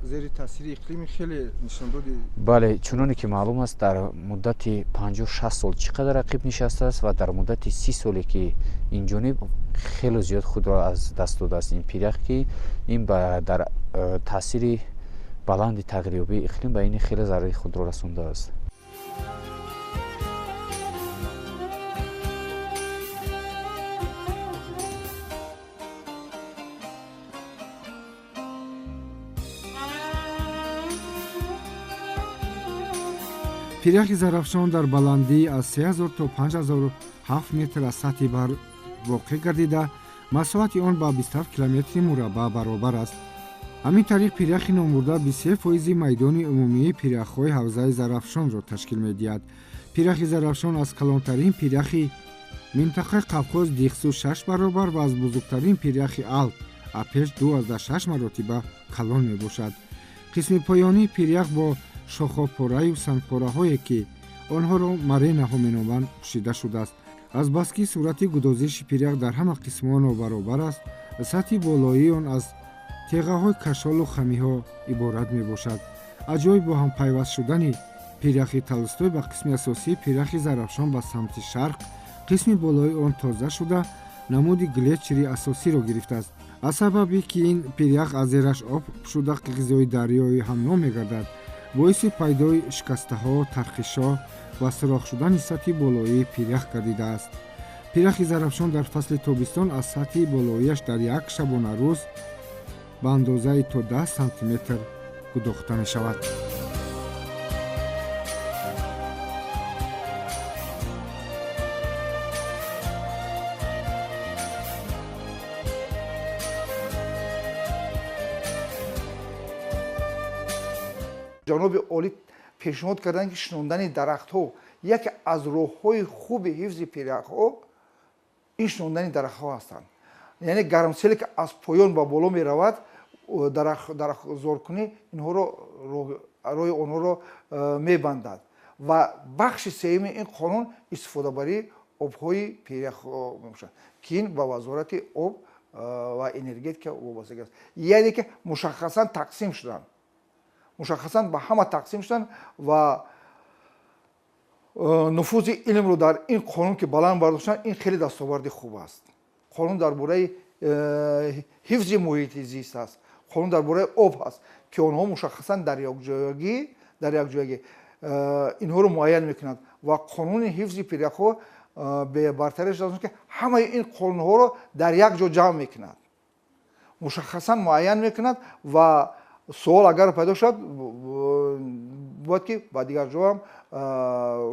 A: зери таъсири иқлими хеле нишондоди.
F: Бале, чуноне ки маълум аст, дар муддати 50-60 сол чӣ қадар ақиб нишастааст ва дар муддати 30 соле, ки ин ҷониб хело зиёд худро аз даст додааст ин пирях, ки ин дар таъсири баланди тағйирёбии иқлим ба ин хеле зарари худро расондааст.
A: Пиряхи Зарафшон дар баландӣ аз 3000 то 5007 метр аз сатҳи баҳр воқеъ гардида, масоҳати он ба 27 километри мураббаъ баробар аст. Ҳамин тариқ, пиряхи номбурда 23 фоизи майдони умумии пиряхҳои ҳавзаи Зарафшонро ташкил медиҳад. Пиряхи Зарафшон аз калонтарин пиряхи минтақаи Қавқоз Дихсу 6 баробар ва аз бузургтарин пиряхи Алп Апеш 2,6 маротиба калон мебошад. Қисми поёнии пирях бо шохопораю сангпораҳое, ки онҳоро моренаҳо меноманд, пӯшида шудааст. Азбаски суръати гудозиши пирях дар ҳама қисмҳо нобаробар аст, сатҳи болоии он аз теғаҳои кашолу хамиҳо иборат мебошад. Аҷоиб бо ҳам пайваст шудани пиряхи Толстой ба қисми асосии пиряхи Зарафшон ба самти шарқ, қисми болои он тоза шуда, намуди глетчери асосиро гирифтааст. Аз сабабе ки ин пирях аз зераш об шуда ғизои дарёи ҳамном мегардад, боиси пайдои шикастаҳо, тархишҳо ва сурох шудани сатҳи болоии пирях гардидааст. Пиряхи Зарафшон дар фасли тобистон аз сатҳи болоияш дар як шабонарӯз ба андозаи то 10 сантиметр гудохта мешавад.
C: Ҷаноби олӣ пешниҳод карданд, ки шинондани дарахтҳо яке аз роҳҳои хуби ҳифзи пиряхҳо ин шинондани дарахтҳо ҳастанд. Яъне гармселе, ки аз поён ба боло меравад, дарахтзоркунӣ инҳоро роҳи онҳоро мебандад. Ва бахши сеюми ин қонун истифодабарии обҳои пиряхҳо мебошад, ки ин ба Вазорати об ва энергетика вобастагӣ аст. Яъне ки мушаххасан тақсим шуданд, мушаххасан ба ҳама тақсим шуданд ва нуфузи илмро дар ин қонун ки баланд бардоштанд, ин хеле дастоварди хуб аст. Қонун дар бораи ҳифзи муҳити зист аст, қонун дар бораи об ҳаст, ки онҳо мушаххасан дар якҷоягӣ инҳоро муайян мекунанд. Ва қонуни ҳифзи пиряхҳо бебартариш аст, ки ҳамаи ин қонунҳоро дар як ҷо ҷамъ мекунад, мушаххасан муайян мекунад. Ва суол агар пайдо шавад, бояд ки ба дигар ҷо ҳам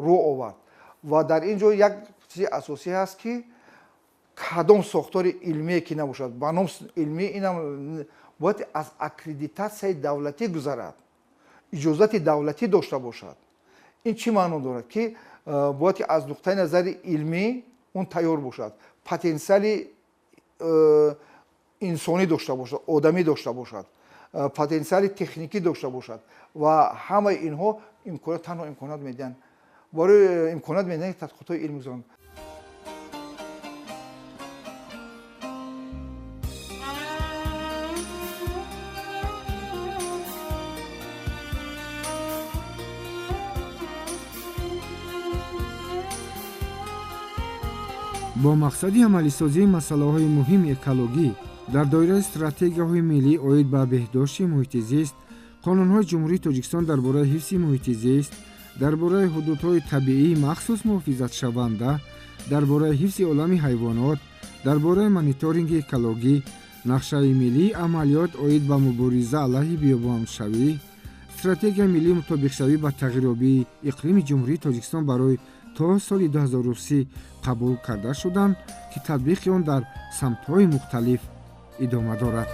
C: рӯ овард. Ва дар ин ҷо як чизи асосӣ ҳаст, ки кадом сохтори илмие ки набошад, ба ном илмӣ, инам бояд аз аккредитатсияи давлатӣ гузарад, иҷозати давлатӣ дошта бошад. Ин чӣ маъно дорад? Ки бояд ки аз нуқтаи назари илмӣ он тайёр бошад, потенсиали инсонӣ дошта бошад, одамӣ дошта бошад, потенсиали техникӣ дошта бошад. Ва ҳамаи инҳо имконият, танҳо имконият медиҳанд, барои имконият медиҳанд, ки тадқиқотҳои илм гузаронанд.
A: Бо мақсади амалисозии масъалаҳои муҳими экологӣ дар доираи стратегияҳои миллӣ оид ба беҳдошти муҳити зист, қонунҳои Ҷумҳурии Тоҷикистон дар бораи ҳифзи муҳити зист, дар бораи ҳудудҳои табиии махсус муҳофизатшаванда, дар бораи ҳифзи олами ҳайвонот, дар бораи мониторинги экологӣ, нақшаи миллии амалиёт оид ба мубориза алайҳи биёбоншавӣ, стратегияи миллии мутобиқшавӣ ба тағйирёбии иқлими Ҷумҳурии Тоҷикистон барои то соли 2030 қабул карда шуданд, ки татбиқи он дар самтҳои мухталиф идома дорад.